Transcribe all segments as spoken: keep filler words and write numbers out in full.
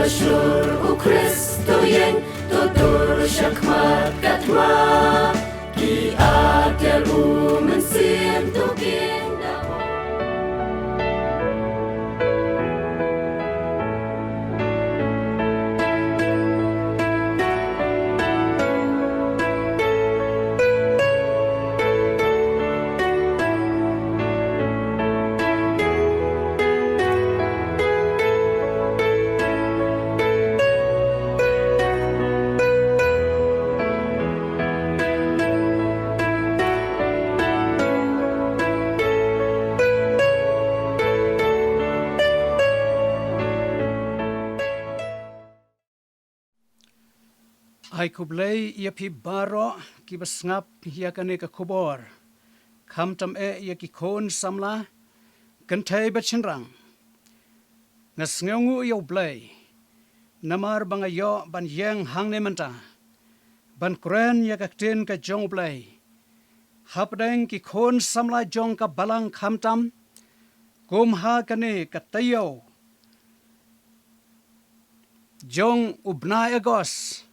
Shur u Khrist to ïeng, to tur shakhmat katwa. Ki atiar u Mynsiem to kin da Ai khublei ïa phi baroh kiba sngap ïa kane ka khubor. Khamtam eh ïa ki khun samla, kynthei bad shynrang. Nga sngewnguh ïa U Blei namar ba nga ïoh ban ïeng hangne mynta ban kren ïa ka ktien ka jong U Blei hapdeng ki khun samla jong ka balang, khamtam kum ha kane ka taïew jong u bnai August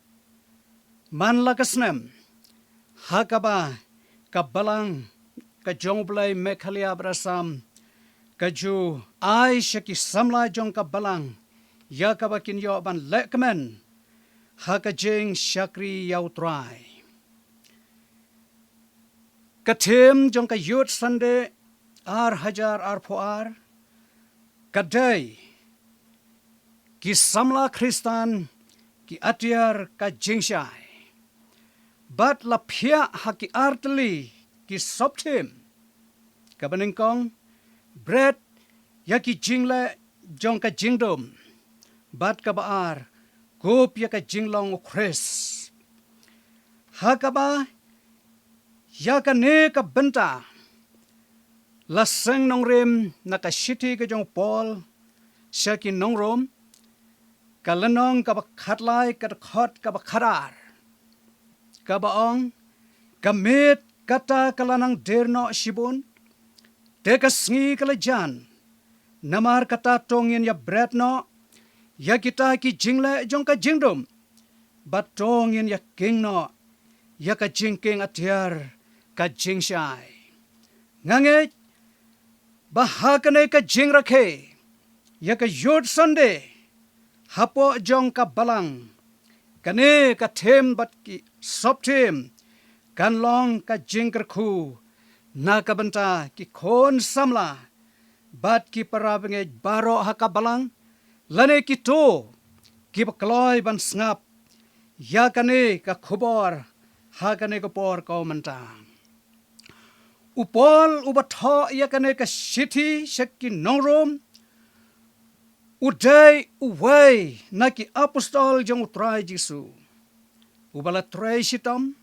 man la ka snem, ha kaba ka balang ka jong U Blei Meghalaya bad Assam ka ju ai sha ki samla jong ka balang ïa kaba kin ïoh ban lehkmen ha ka jingshakri ïa U Trai. Ka theme jong ka Youth Sunday ar hajar arphew ar ka dei ki samla Khristan ki atiar ka jingshai. Bad la phiah ha ki artylli ki sub-theme. Kaba nyngkong, bret ïa ki jingleh jong ka jingdum. Bad kaba ar, kup ïa ka jinglong U Khrist. Ha kaba ïa kane ka bynta la seng nongrim na ka shithi ka jong u Paul sha ki nong Rom, ka lynnong kaba khatlai, ka dkhot kaba khadar, kaba ong, ka miet kata ka la nang dier noh shibun, te ka sngi ka la jan. Namar kata to ngin ïa bret noh ïa kita ki jingleh jong ka jingdum, bad to ngin ïa king noh ïa ka jingking atiar ka jingshai. Nga ngeit ba ha kane ka jingrakhe ïa ka Youth Sunday hapoh jong ka balang, kane ka theme bad ki sub-theme kan long ka jingkyrkhu na ka bynta ki khun samla bad ki para bangeit baroh ha ka balang, lane kito kiba kloi ban sngap ïa kane ka khubor ha kane ka por ka mynta. U Paul uba thoh ïa kane ka shithi sha ki nong Rom, u dei uwei na ki apostol jong U Trai Jisu uba la trei shitom,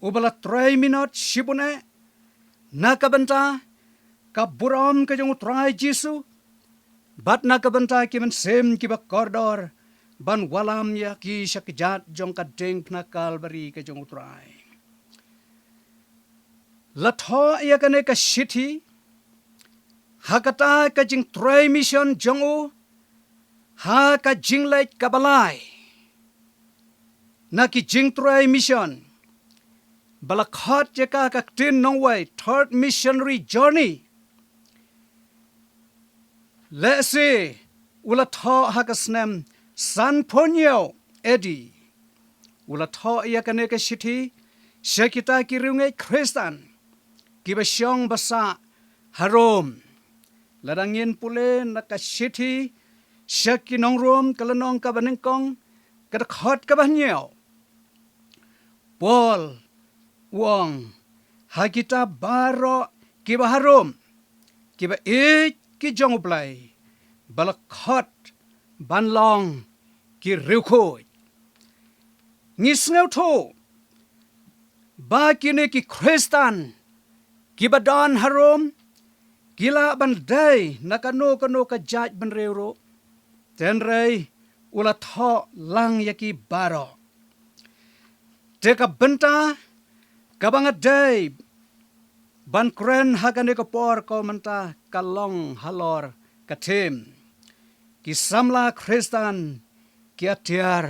uba la trei minot shibun eh na ka bynta ka burom ka jong U Trai Jisu, bad na ka bynta ki mynsiem kiba kordor ban wallam ïa ki sha kjat jong ka diengphna Kalbari ka jong U Trai. La thoh ïa kane ka shithi ha kata ka jingtrei mission jong u ha ka jingleit kaba lai na ki jingtrei mission, ba la khot ïa ka ka ktien nongwei, third missionary journey. Lehse u la thoh ha ka snem sanphew hynñiew A D. U la thoh ïa kane ka shithi sha kita ki riewngeit Khristan kiba shong ba sah ha Rom. Lada ngin pule na ka shithi sha ki nong Rom, ka lynnong kaba nyngkong, ka dkhot kaba hynñiew, Paul u ong ha kita baroh kiba ha Rom, kiba ïeit ki jong U Blei, ba la khot ban long ki riewkhuid. Ngi sngewthuh ba kine ki Khristan kiba don ha Rom ki lah ban dei na kano kano ka jaitbynriew ruh. Hynrei u la thoh lang ïa ki baroh. Te ka bynta kaba nga dei ban kren ha kane ka por ka mynta ka long halor ka theme ki samla Khristan ki atiar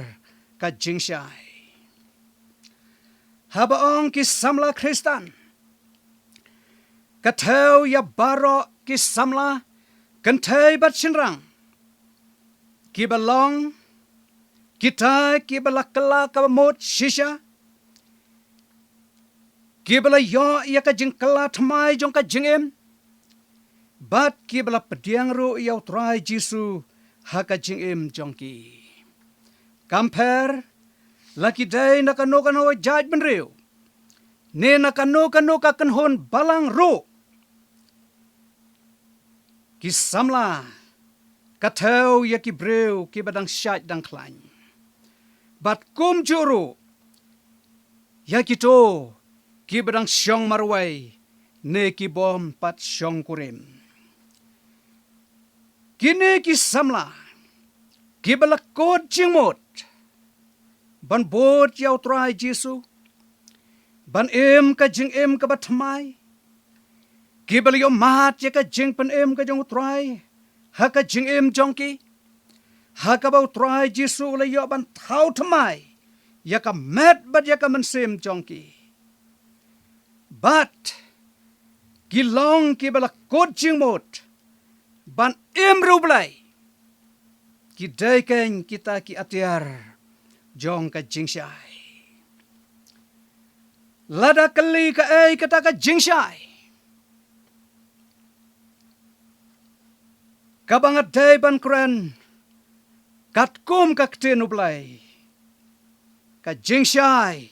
ka jingshai. Haba ong ki samla Khristan, ka thew ïa baroh ki samla kynthei bad shynrang, kiba long kita kiba la kylla kaba mut shisha, kiba la ïoh ïa ka jingkylla thymmai jong ka jingim, bad kiba la pdiang ruh ïa U Trai Jisu ha ka jingim jong ki. Kumba la ki dei na kano kano ka jaitbynriew, ne na kano kano ka kynhun balang ruh, ki samla ka thew ïa ki briew kiba dang shait dang khlaiñ, bad kumjuh ruh ïa kito kiba dang shong marwei ne kibym pat shongkurim. Kine ki samla kiba la kut jingmut ban bud ïa U Trai Jisu, ban im ka jingim kaba thymmai, kiba la ïohmad ïa ka jingpynim ka jong U Trai ha ka jingim jong ki, ha kaba U Trai Jisu u la ïoh ban thaw thymmai ïa ka met bad ïa ka mynsiem jong ki. Bad ki long kiba la kut jingmut ban im riewblei, ki dei keiñ kita ki atiar jong ka jingshai. Lada kylli kaei kata ka jingshai, kaba nga dei ban kren katkum ka ktien U Blei, ka jingshai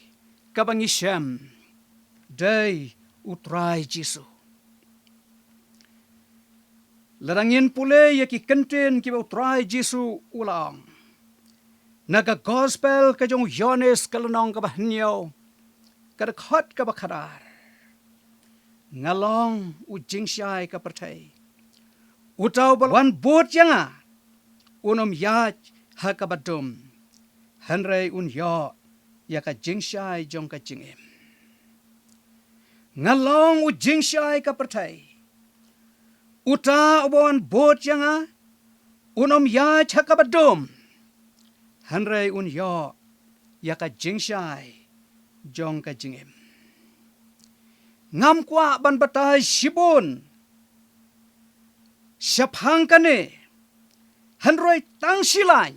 kaba ngi shem dei U Trai Jisu. Lada ngin pule ïa ki kyntien kiba U Trai Jisu u la ong na ka gospel ka jong u Ïoannis ka lynnong kaba hynñiew, ka dkhot kaba khatar: Nga long u jingshai ka pyrthei. Uta uba wan bud ïa nga un ym ïaid ha kaba dum, hynrei un ïoh ïa ka jingshai jong ka jingim. Nga long u jingshai ka pyrthei. Uta uba wan bud ïa nga un ym ïaid ha kaba dum, hynrei un ïoh ïa ka jingshai jong ka jingim. Ngam kwah ban batai shibun shaphang kane, hynrei tang shi lain: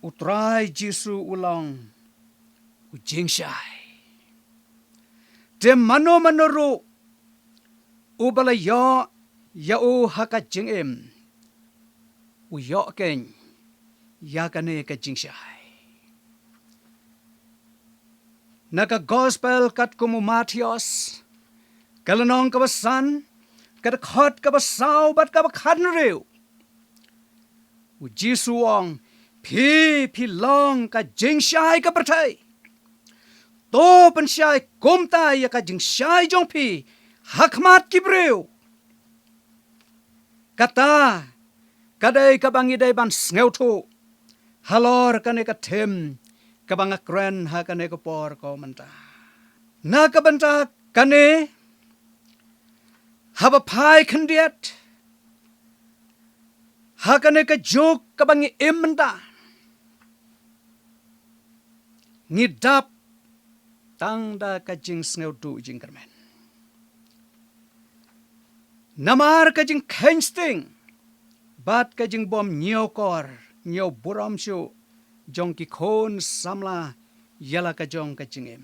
U Trai Jisu u long u jingshai. Te mano mano ruh uba la ïoh ïa u ha ka jingim, u ïoh keiñ ïa kane ka jingshai. Na ka gospel katkum u Mathaios, ka lynnong kaba san, ka dkhot kaba saw bad kaba khathynriew, u Jisu u ong: Phi, phi long ka jingshai ka pyrthei. To pynshai kumta ïa ka jingshai jong phi ha khmat ki briew. Kata ka dei kaba ngi dei ban sngewthuh halor kane ka theme kaba nga kren ha kane ka por ka mynta. Na ka bynta kane, haba phai khyndiat ha kane ka juk kaba ngi im mynta, ngi dap tang da ka jingsngewduh jingkyrmen. Namar ka jingkheiñ sting bad ka jingbym ñiewkor ñiewburom shuh jong ki khun samla ïa la ka jong ka jingim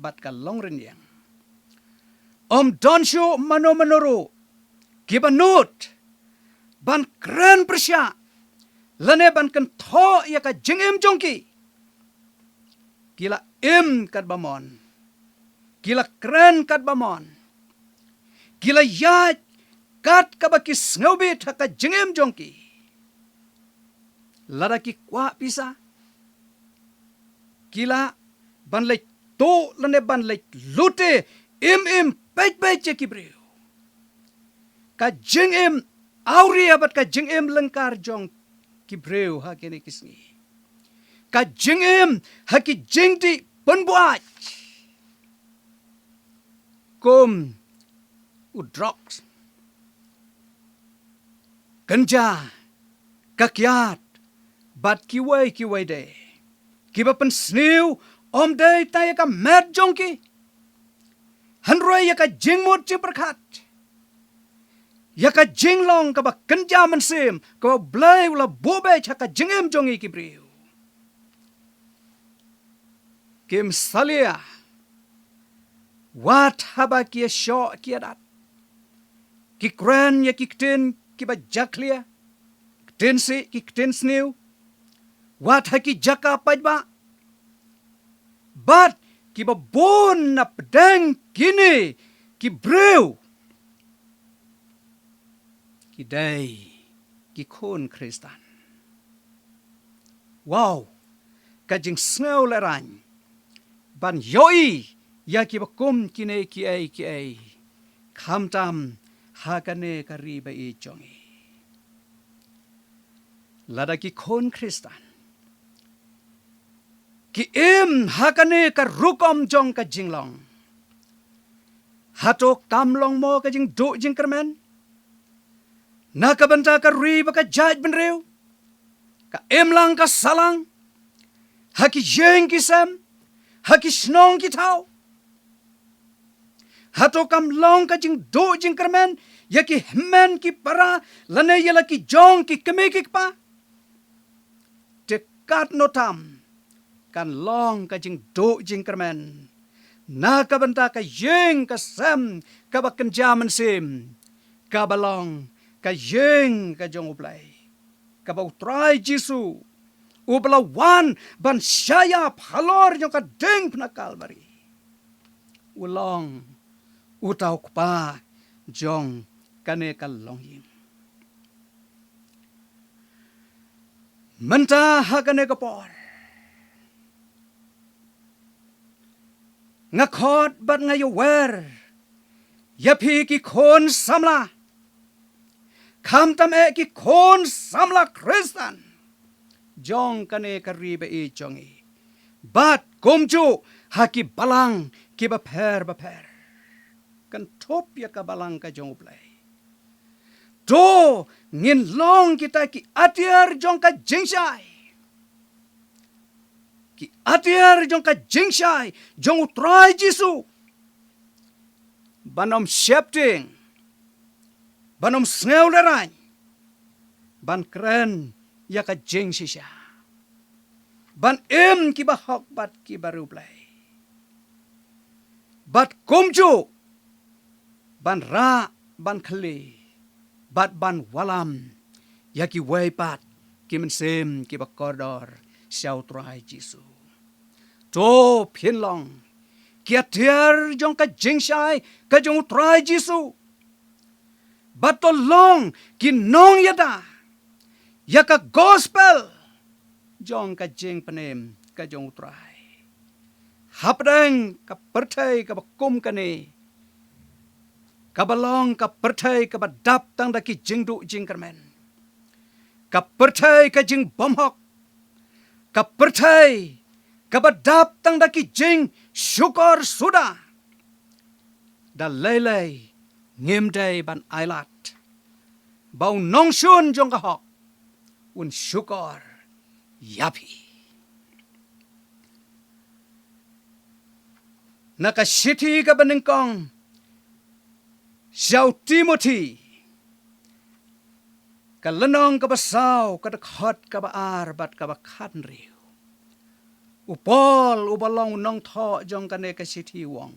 bad ka longrynïeng, ym don shuh mano mano ruh kiba nud ban kren pyrshah lane ban kynthoh ïa ka jingim jong ki. Ki la im katba mon, ki la kren katba mon, ki la ïaid kat kaba ki sngewbit ha ka jingim jong ki. Lada ki kwah pisa, ki lah ban leit tuh lane ban leit lute im im peit peit ïa ki briew. Ka jingim awria bad ka jingim lyngkar jong ki briew ha kine ki sngi, ka jingim ha ki jingdih pynbuaid kum u drugs, kynja, ka kiad bad kiwei kiwei de, kiba pynsniew ym dei tang ïa ka met jong ki, hynrei ïa ka jingmut jingpyrkhat, ïa ka jinglong kaba kynja mynsiem kaba U Blei u la buh beit ha ka jingim jong ngi ki briew. Kim salia wat haba ki ïashoh ki ïadat, ki kren ïa ki ktien kiba jakhlia, ktien sih, ki ktien sniew, wat ha ki jaka paidbah. Bad kiba bun na pdeng kine ki briew ki dei ki khun Khristan. Wow, ka jingsngew lehraiñ ban ïohi ïa kiba kum kine kiei kiei, khamtam ha kane ka ri ba ïeit jong ngi. Lada ki khun Khristan ki im ha kane ka rukom jong ka jinglong, hato kam long mo ka jingduh jingkyrmen na ka bynta ka ri bad ka jaitbynriew, ka imlang ka sahlang, ha ki ïing ki sem, ha ki shnong ki thaw? Hato kam long ka jingduh jingkyrmen ïa ki hynmen ki para lane ïa la ki jong ki kmie ki kpa? Te katno tam kan long ka jingduh jingkyrmen na ka bynta ka ïing ka sem kaba kynja mynsiem, kaba long ka ïing ka jong U Blei, kaba U Trai Jisu, uba la wan ban shah ïap halor jong ka diengphna Kalbari, u long uta u kpa jong kane ka longïing. Mynta ha kane ka por, nga khot bad nga ïawer ïa phi ki khun samla, khamtam eh ki khun samla Khristan jong kane ka ri ba ïeit jong ngi, bad kumjuh ha ki balang kiba pher bapher, kynthup ïa ka balang ka jong U Blei. To ngin long kita ki atiar jong ka jingshai, ki atiar jong ka jingshai jong U Trai Jisu, ban ym sheptieng, ban ym sngew lehraiñ, ban kren ïa ka jingshisha, ban im kiba hok bad kiba riewblei, bad kumjuh ban rah, ban khlieh, bad ban wallam ïa kiwei pat ki mynsiem kiba kordor sha U Trai Jisu. To phin long ki atiar jong ka jingshai ka jong U Trai Jisu, bad to long ki nongïada ïa ka gospel jong ka jingpynim ka jong U Trai. Hapdeng ka pyrthei kaba kum kane, kaba long ka pyrthei kaba dap tang da ki jingduh jingkyrmen, ka pyrthei ka jingbymhok, ka pyrthei kaba dap tang da ki jingshukor suda, da lei lei ngim dei ban ailad ba U Nongshun jong ka hok un shukor ïa phi. Na ka shithi kaba nyngkong sha u Timothi, ka lynnong kaba saw, ka dkhot kaba ar bad kaba khathynriew, u Paul uba long u nongthoh jong kane ka shithi u ong: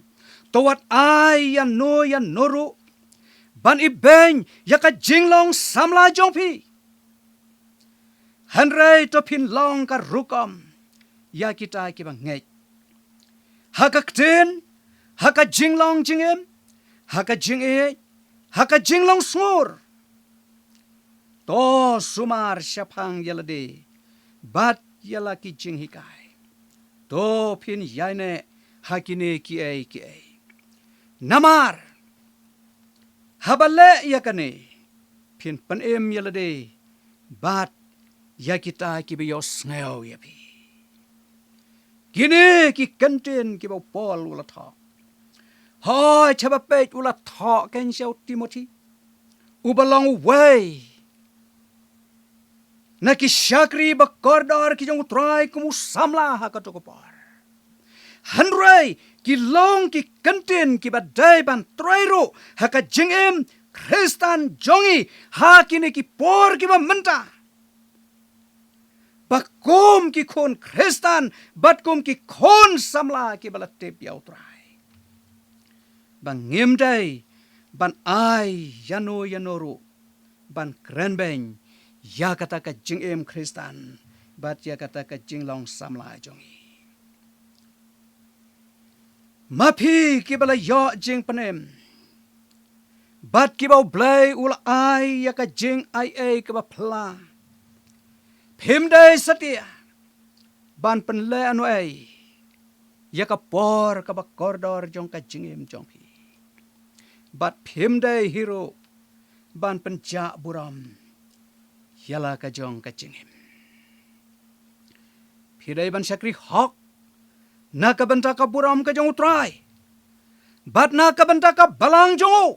To wat ai ïano ïano ruh ban ibeiñ ïa ka jinglong samla jong phi, hynrei to phin long ka rukom ïa kita kiba ngeit, ha ka ktien, ha ka jinglong jingim, ha ka jingïeit, ha ka jinglong sngur. To sumar shaphang ïa lade bad ïa la ki jinghikai. To phin ïaineh ha kine kiei kiei. Namar haba leh ïa kane, phin pynim ïa lade bad ïa kita kiba ïohsngew ïa phi. Kine ki kyntien kiba u Paul u la thoh, hooid, haba peit u la thoh kein sha u Timothi, uba long uwei na ki shakri ba kordor ki jong U Trai kum u samla ha kato ka por. Hynrei ki long ki kyntien kiba dei ban trei ruh ha ka jingim Khristan jong ngi ha kine ki por kiba mynta. Ba kum ki khun Khristan bad kum ki khun samla kiba la tip ïa U Trai, ba ngim dei ban ai ïano ïano ruh ban kren beiñ ïa kata ka jingim Khristan bad ïa kata ka jinglong samla jong ngi. Ma phi kiba la ïoh jingpynim bad kiba U Blei u la ai ïa ka jingai ei kaba phylla, phim dei satia ban pynleh ano ei ïa ka por kaba kordor jong ka jingim jong phi. Bad phim dei hi ruh ban pynjah burom ïa la ka jong ka jingim. Phi dei ban shakri hok na ka bynta ka burom ka jong U Trai bad na ka bynta ka balang jong u.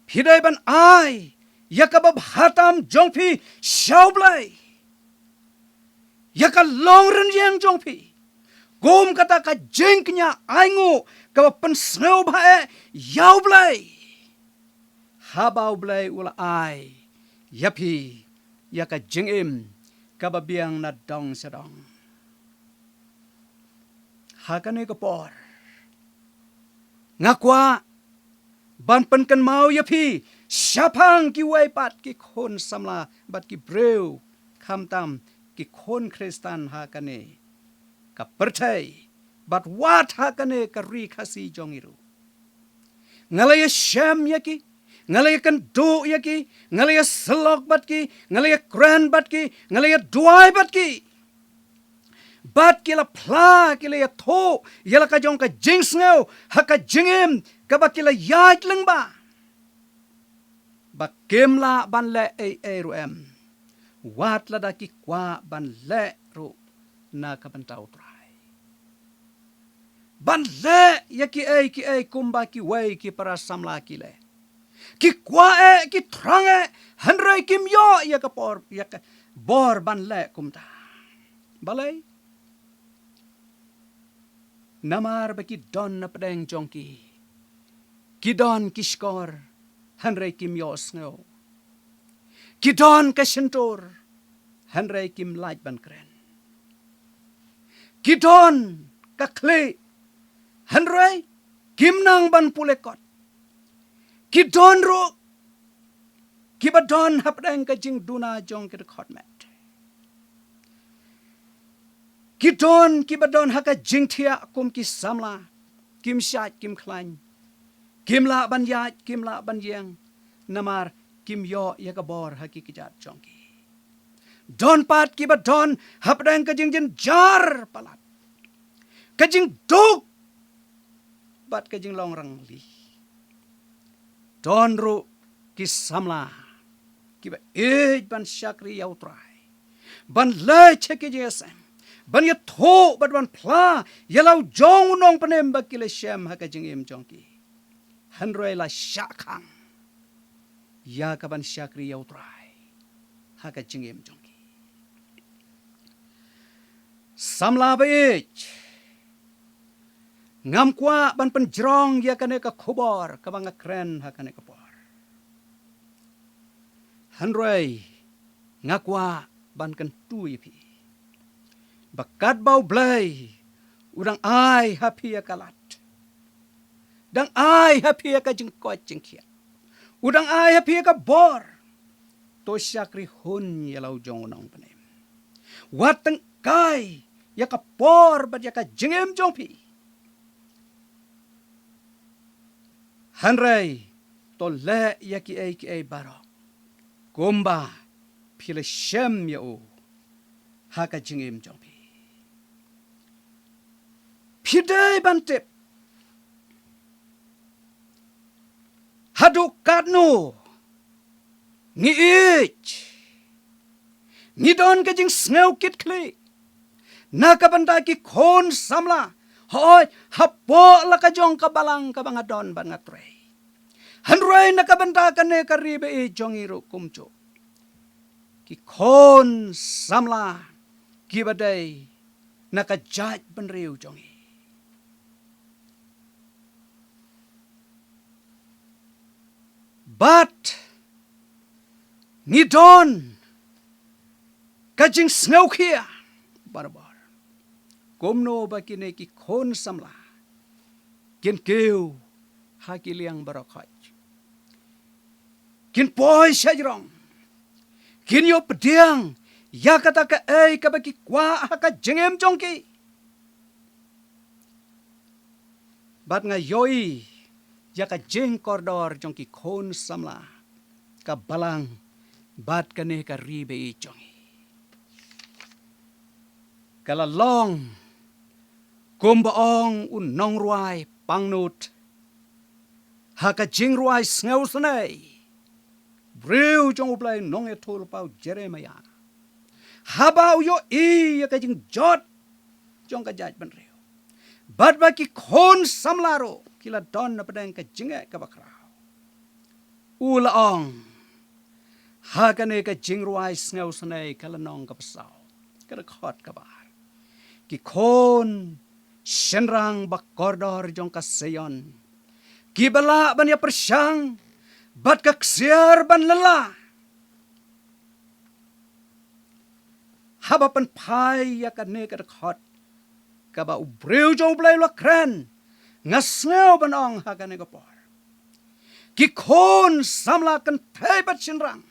Phi dei ban ai ïa kaba bha tam jong phi sha U Blei, ïa ka long rynïeng jong phi kum kata ka jingkñia ainguh kaba pynsngew bha eh ïa U Blei, haba U Blei u la ai ïa phi ïa ka jingim kaba biang na dong sha dong. Ha kane ka por nga kwah ban pynkynmaw ïa phi shaphang kiwei pat ki khun samla bad ki briew, khamtam ki khun Khristan ha kane ka pyrthei bad wat ha kane ka ri Khasi jong ngi ruh. Nga la ïa shem ïa ki, nga la ïa kynduh ïa ki, nga la ïa syllok bad ki, nga la ïa kren bad ki, nga la ïa duwai bad ki. Bad ki la phla, ki la ïathuh ïa la ka jong ka jingsngew ha ka jingim kaba ki la ïaid lyngba, ba kim lah ban leh ei ei ruh em, wat lada ki kwah ban leh ruh na ka bynta U Trai, ban leh ïa kiei kiei kumba kiwei ki para samla ki leh. Ki kwah eh, ki thrang eh, hynrei kim ïoh ïa ka por, ïa ka bor ban leh kumta. Balei? Namar ba ki don na pdeng jong ki, ki don ki shkor, hynrei kim ïohsngew. Ki don ka shyntur, hynrei kim lait ban kren. Ki don ka khlieh, hynrei kim nang ban pule kot. Ki don ruh kiba don hapdeng ka jingduna jong ki dkhot met. Ki don kiba don ha ka jingthiah kum ki samla, kim shait kim khlaiñ, kim lah ban ïaid, kim lah ban ïeng, namar kim ïoh ïa ka bor ha ki kjat jong ki. Don pat kiba don hapdeng ka jingjynjar palat, ka jingduk bad ka jinglong rangli. Don ruh ki samla kiba ïeit ban shakri ïa U Trai, ban leit sha ki jingïaseng, ban ïathuh bad ban phla ïa la u jong u nongpynim ba ki la shem ha ka jingim jong ki, hynrei la shah khang ïa ka ban shakri ïa U Trai ha ka jingim jong ki. Samla ba ïeit, ngam kwah ban pynjrong ïa kane ka khubor kaba nga kren ha kane ka por, hynrei nga kwah ban kyntu ïa phi ba katba U Blei u dang ai ha phi ïa ka lad, dang ai ha phi ïa ka jingkoit jingkhiah, u dang ai ha phi ïa ka bor, to shakri hun ïa la u jong u nongpynim. Wat tyngkai ïa ka por bad ïa ka jingim jong phi, hynrei to leh ïa kiei kiei baroh kumba phi la shem ïa u ha ka jingim jong phi. Phi dei ban tip haduh katno ngi ïeit, ngi don ka jingsngew kit khlieh na ka bynta ki khun samla, hooid, hapoh la ka jong ka balang kaba nga don bad nga trei. Hynrei na ka bynta kane ka ri ba-ïeit jong ngi ruh kumjuh, ki khun samla kiba dei na ka jaitbynriew jong ngi, bad ngi don ka jingsngewkhia barabor kumno ba kine ki khun samla kin kiew ha ki liang baroh khoit, kin poi sha jrong, kin ïoh pdiang ïa kata kaei kaba ki kwah ha ka jingim jong ki. Bad nga ïohi ïa ka jingkordor jong ki khun samla ka balang bad kane ka ri ba-ïeit jong ngi. Ka la long kumba ong u nongrwai pangnud ha ka jingrwai sngewsynei, briew jong U Blei, nongïathuhlypa u Jeremiah, haba u ïohi ïa ka jingjot jong ka jaitbynriew bad ba ki khun samla ruh ki la don na pdeng ka jingeh kaba khraw, u la ong ha kane ka jingrwai sngewsynei, ka lynnong kaba saw, ka dkhot kaba ar: Ki khun shynrang bakordor jong ka Zion, kiba lah ban ïa pyrshang bad ka ksiar ban lylla. Haba pynphai ïa kane ka dkhot kaba u briew jong U Blei u la kren, nga sngew ban ong ha kane ka por, ki khun samla kynthei bad shynrang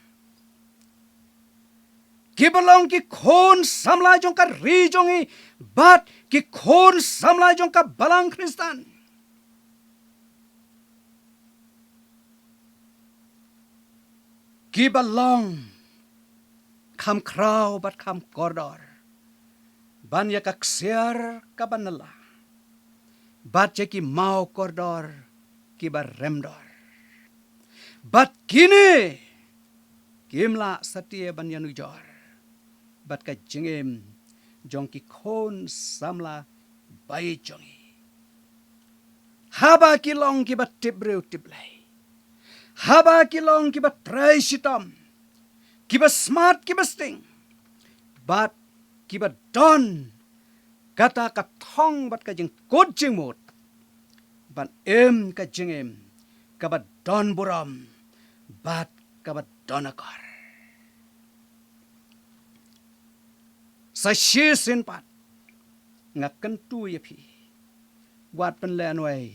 kiba long ki khun samla jong ka ri jong ngi bad ki khun samla jong ka balang Khristan, kiba long kham khraw bad kham kordor ban ïa ka ksiar kaba nylla bad ïa ki maw kordor kiba remdor. Bad kine kim lah satia ban ïanujor bad ka jingim jong ki khun samla ba-ïeit jong ngi, haba ki long kiba tip briew tip Blei, haba ki long kiba trei shitom, kiba smat kiba sting, bad kiba don kata ka thong bad ka jingkut jingmut ban im ka jingim kaba don burom bad kaba don akor. Sa shisien pat nga kyntu ïa phi, wat pynlehnohei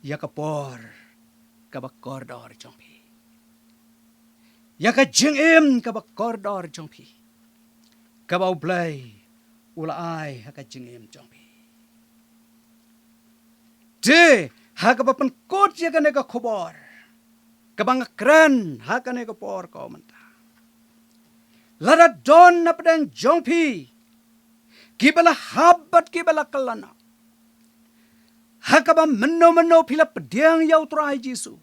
ïa ka por kaba kordor jong phi, ïa ka jingim kaba kordor jong phi, kaba U Blei u la ai ha ka jingim jong phi. Te ha kaba pynkut ïa kane ka khubor kaba nga kren ha kane ka por ka mynta, lada don na pdeng jong phi kiba la hap bad kiba la kylla noh, ha kaba mynno mynno phi la pdiang ïa U Trai Jisu,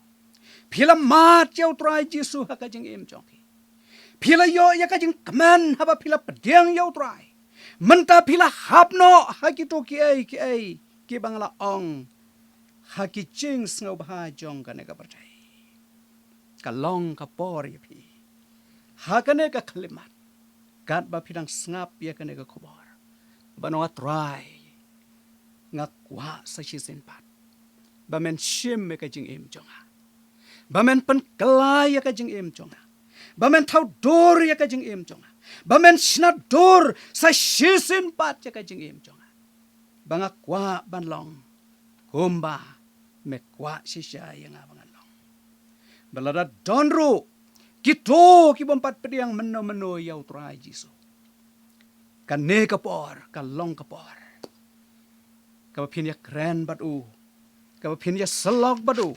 phi la mad ïa U Trai Jisu ha ka jingim jong phi, phi la ïoh ïa ka jingkmen haba phi la pdiang ïa U Trai, mynta phi la hap noh ha kito kiei kiei kiba nga la ong ha ki jingsngewbha jong kane ka pyrthei. Ka long ka por ïa phi ha kane ka khyllipmat, katba phi dang sngap ïa kane ka khubor, ban ong, A Trai, nga kwah sa shisien pat ba men shim ïa ka jingim jong nga, ba men pynkylla ïa ka jingim jong nga, ba men thaw dur ïa ka jingim jong nga, ba men shna dur sa shisien pat ïa ka jingim jong nga, ba nga kwah ban long kumba me kwah shisha ïa nga ba ngan long. Ba lada don ruh kito ki bym pat pdiang mynno mynno ïa U Trai Jisu, kane ka por ka long ka por kaba phin ïakren bad u, kaba phin ïasyllok bad u,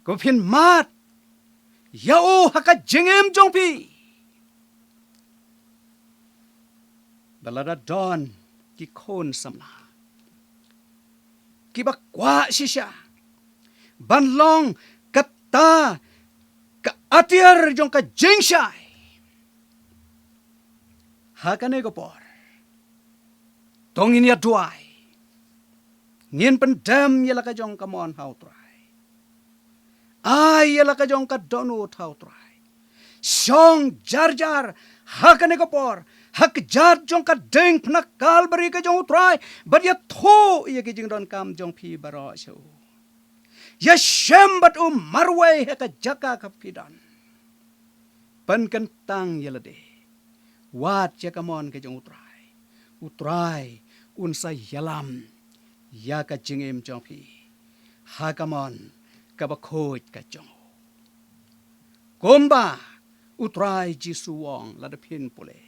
kaba phin mad ïa u ha ka jingim jong phi. Ba lada don ki khun samla kiba kwah shisha ban long kata ka atiar jong ka jingshai ha kane ka por, to ngin ïa duwai, ngin pyndem ïa la ka jong ka mon ha U Trai. Ai ïa la ka jong ka dohnud ha u Trai. Shong jar jar ha kane ka por ha kjat jong ka diengphna Kalbari ka jong u Trai, bad ïathuh ïa ki jingdonkam jong phi baroh sha u. Ïashem bad u marwei ha ka jaka kaba phi don. Pynkyntang ïa lade. Wad ïa ka mon ka jong u Trai. U Trai un sa ïalam ïa ka jingim jong phi ha ka mon kaba khuid ka jong u. Kumba u Trai Jisu u ong, lada phin pule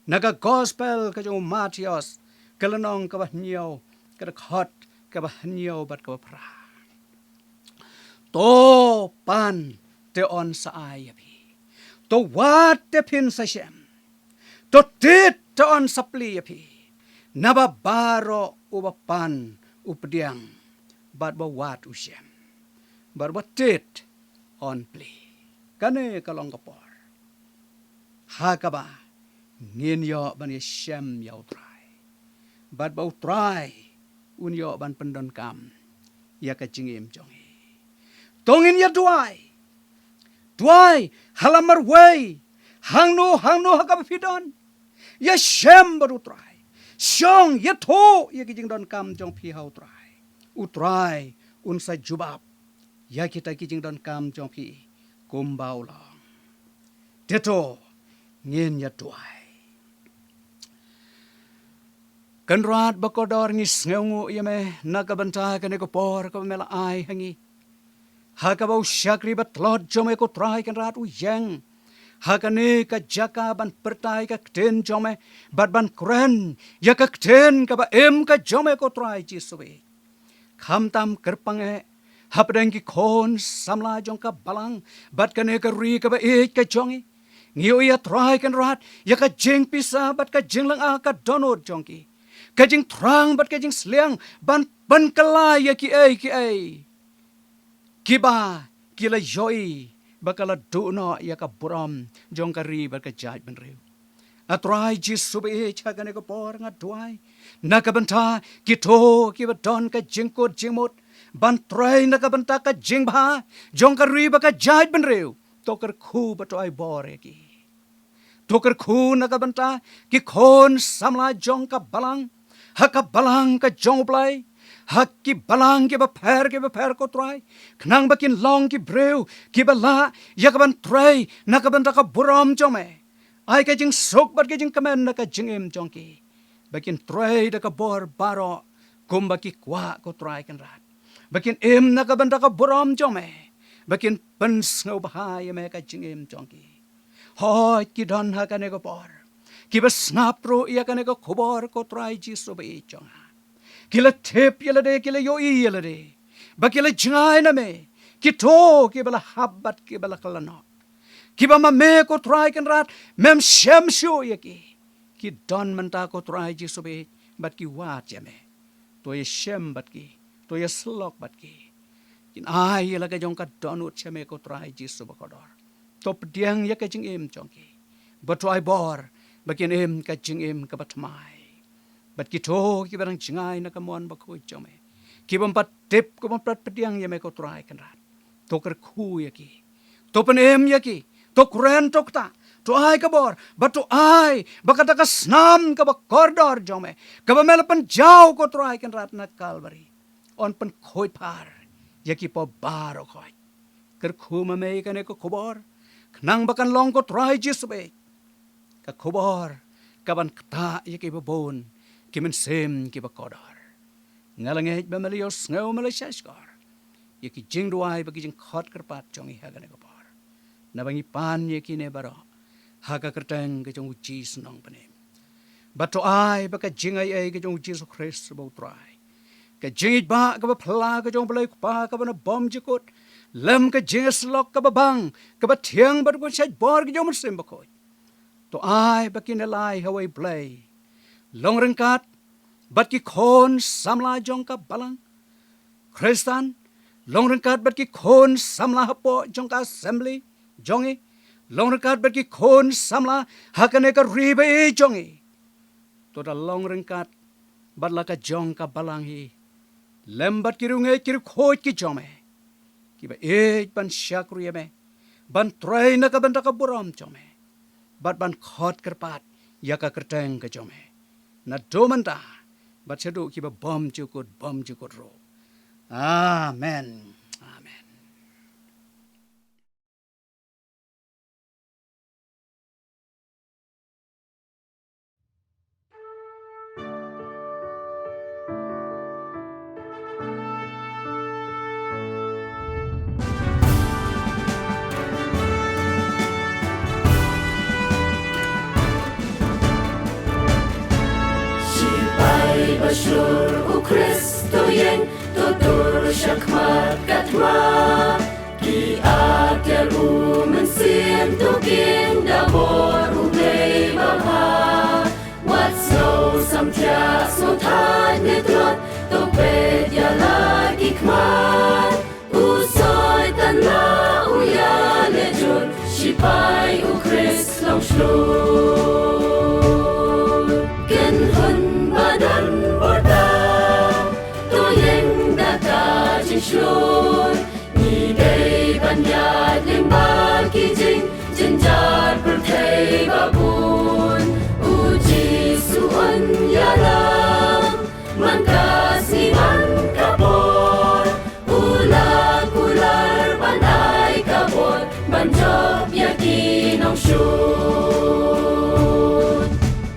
na ka Gospel ka jong u Mathaios, ka lynnong kaba hynñiew, ka dkhot kaba hynñiew bad kaba phra. To pan, te yn sa ai ïa phi. To wad, te phin sa shem. To tied, te yn sa plie ïa phi. Naba baroh uba pan u pdiang, bad ba wad u shem, bad ba tied yn plie. Kane ka long ka por ha kaba ngin ïoh ban ïashem ïa u Trai, bad ba u Trai un ïoh ban pyndonkam ïa ka jingim jong ngi. To ngin ïa duwai. Duwai ha la marwei, hangno hangno ha kaba phi don. Ïashem bad u Trai. Shong ïathuh ïa ki jingdonkam jong phi ha u Trai. U Trai un sa jubab ïa kita ki jingdonkam jong phi kumba u long. Te to ngin ïa duwai. Kynrad ba kordor, ngi sngewnguh ïa me na ka bynta kane ka por kaba me la ai ha ngi. Ha kaba u shakri ba tlot jong me ko Trai Kynrad u ïeng ha kane ka jaka ban pyrta ïa ka ktien jong me, bad ban kren ïa ka ktien kaba im ka jong me ko Trai Jisu. Khamtam kyrpang eh hapdeng ki khun samla jong ka balang bad kane ka ri kaba ïeit ka jong ngi. Ngi ïohi, Trai Kynrad, ïa ka jingpisa bad ka jinglynga ka dohnud jong ki, ka jingthrang bad ka jingsliang ban pynkylla ïa kiei kiei kiba ki la ïohi ba ka la duh noh ïa ka burom jong ka ri bad ka jaitbynriew. A Trai Jisu ba ïeit, ha kane ka por nga duwai na ka bynta kito kiba don ka jingkut jingmut ban trei na ka bynta ka jingbha jong ka ri bad ka jaitbynriew. To kyrkhu bad to ai bor ïa ki. To kyrkhu na ka bynta ki khun samla jong ka balang, ha ka balang ka jong U Blei, ha ki balang kiba pher kiba pher ko Trai, khnang ba kin long ki briew kiba lah ïa ka ban trei na ka bynta ka burom jong me. Ai ka jingsuk bad ka jingkmen na ka jingim jong ki, ba kin trei da ka bor baroh kumba ki kwah ko Trai Kynrad, ba kin im na ka bynta ka burom jong me, ba kin pynsngewbha ïa me ka jingim jong ki. Hooid, ki don ha kane ka por kiba sngap ruh ïa kane ka khubor ko Trai Jisu ba ïeit jong nga. Ki la tip ïa lade, ki la ïohi ïa lade ba ki la jngai na me, kito kiba la hap bad kiba la kylla noh, kiba ma me ko Trai Kynrad mem shem shuh ïa ki. Ki don mynta ko Trai Jisu ba ïeit bad ki wad ïa me. To ïashem bad ki, to ïasyllok bad ki. Kin ai ïa la ka jong ka dohnud sha me ko Trai Jisu ba kordor. To pdiang ïa ka jingim jong ki, bad to ai bor ba kin im ka jingim kaba thymmai. Bad kito kiba dang jngai na ka mon bakhuid jong me, kibym pat tip, kibym pat pdiang ïa me ko Trai Kynrad, to kyrkhu ïa ki, to pynim ïa ki, to kren, to ktah, to ai ka bor bad to ai ba kata ka snam kaba kordor jong me, kaba me la pynjaw ko Trai Kynrad na Kalbari, yn pynkhuid phar ïa ki paw baroh khoit. Kyrkhu ma me ïa kane ka khubor, khnang ba kan long ko Trai Jisu ba ïeit ka khubor kaban ktah ïa kiba bun, ki mynsiem kiba kordor. Nga la ngeit ba me la ïohsngew, me la shahshkor ïa ki jingduwai bad ki jingkhot kyrpad jong ngi ha kane ka por, naba ngi pan ïa kine baroh ha ka kyrteng ka jong U Jisu Nongpynim. Bad to ai ba ka jingaiei ka jong U Jisu Khrist ba U Trai, ka jingïeit ba kaba phylla ka jong U Blei U Kpa kaba na bymjukut, lem ka jingïasyllok kaba bang, kaba thiang bad ka shait bor ka jong U Mynsiem Bakhuid, to ai ba kine lai ha wei Blei, long ryngkat bad ki khun samla jong ka balang Khristan, long ryngkat bad ki khun samla hapoh jong ka assembly jong ngi, long ryngkat bad ki khun samla ha kane ka ri ba ïeit jong ngi. To da long ryngkat bad la ka jong ka balang hi, lem bad ki riewngeit ki riewkhuid ki jong me, kiba ïeit ban shakri ïa me, ban trei na ka bynta ka burom jong me, bad ban khot kyrpad ïa ka kyrteng ka jong me, naduh mynta bad shaduh kiba bymjukut bymjukut ruh. Amen. Amen. Shipai ba shlur, u Khrist to ïeng, to tur shakhmat ka thma. Ki atiar u Mynsiem to kin da bor, U Blei babha. Wat sngewsam thiah sngewthait ne tlot, to peit ïa la ki khmat. U Soitan la u ïaleh jur, shipai u Khrist long shlur. Kynhun ba don bor tam, to ïeng da ka jingshlur. Ngi dei ban ïaid lyngba ki jingjynjar pyrthei ba bun. U Jisu un ïalam man ka sngi man ka por. U la kular ban ai ka bor ban jop ïa ki nongshun.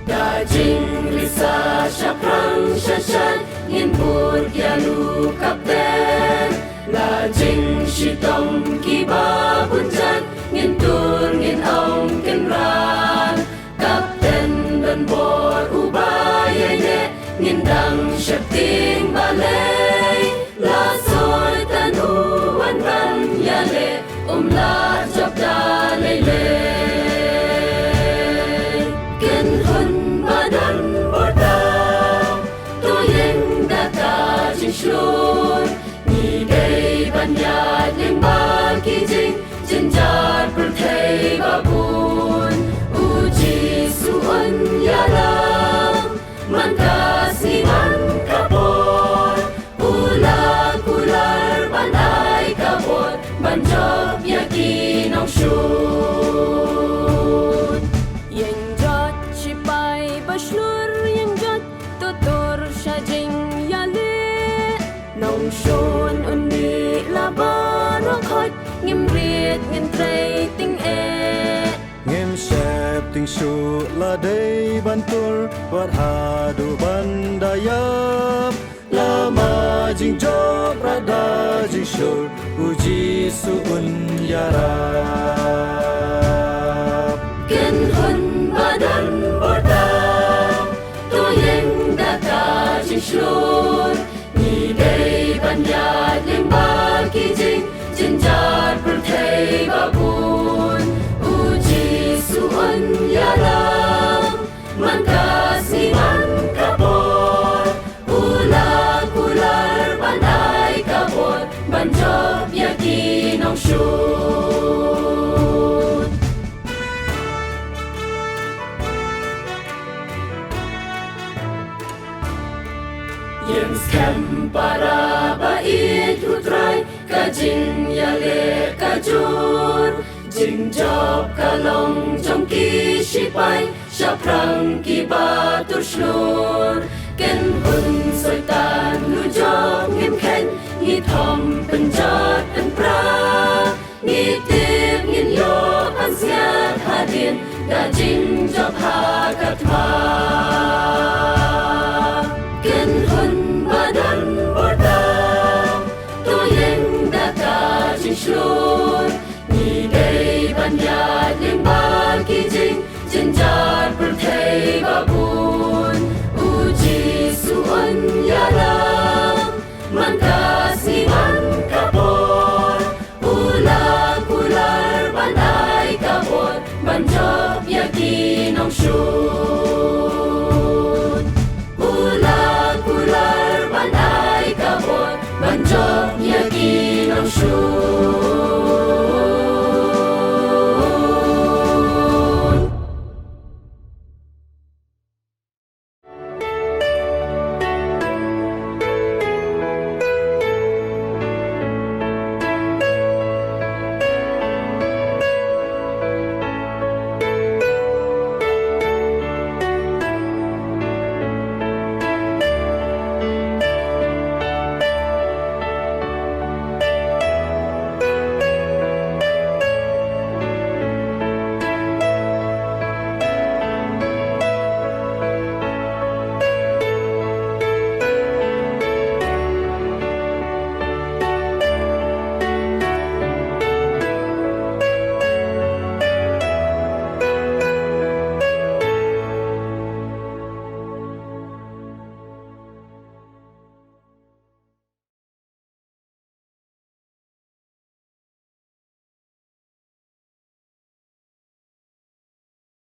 Da jingrisa shaphrang shashat ngin bud ïa u Kapten. La jingshitom kiba bun jait ngin tur ngin ong kynran. Kapten don bor uba ïaineh, ngin dang sheptieng balei. La Soitan u wan ban ïaleh, um lah jop da lei lei. Kynhun ba don bor tam, to ïeng da ka jingshlur. Ngi dei ban ïaid lyngba ki jingjynjar pyrthei ba bun. U Jisu un ïalam man ka sngi man ka por. U la kular ban ai ka bor ban jop ïa ki nongshun. Ïeng jot shipai ba shlur, ïeng jot, to tur sha jingïaleh. Nongshun un mih la baroh khoit, ngim rit ngin trei tyngeh. Ngim sheptieng shuh la dei ban tur, wat haduh ban da ïap. Lama jingjop bad da jingshlur, U Jisu un ïarap. Kynhun ba don bor tam, to ïeng da ka jingshlur. Ngi dei ban ïaid lyngba ki jingjynjar pyrthei ba bun. U Jisu un ïalam man ka sngi man ka por. U la kular ban ai ka bor ban jop ïa ki nongshun. Ïeng skhem para ba ïeit U Trai, ka jingïaleh ka jur. Jingjop ka long jong ki shipai shaphrang kiba tur shlur. Kynhun Soitan u jop ngim kheiñ, ngi thom pynjot pynpra. Ngi tip ngin ïoh pansngiat hadien da jingjop ha ka thma. Kynhun ba don bor tam, to ïeng da ka jingshlur. Ngi dei ban ïaid lyngba ki jingjynjar pyrthei ba bun. U Jisu un ïalam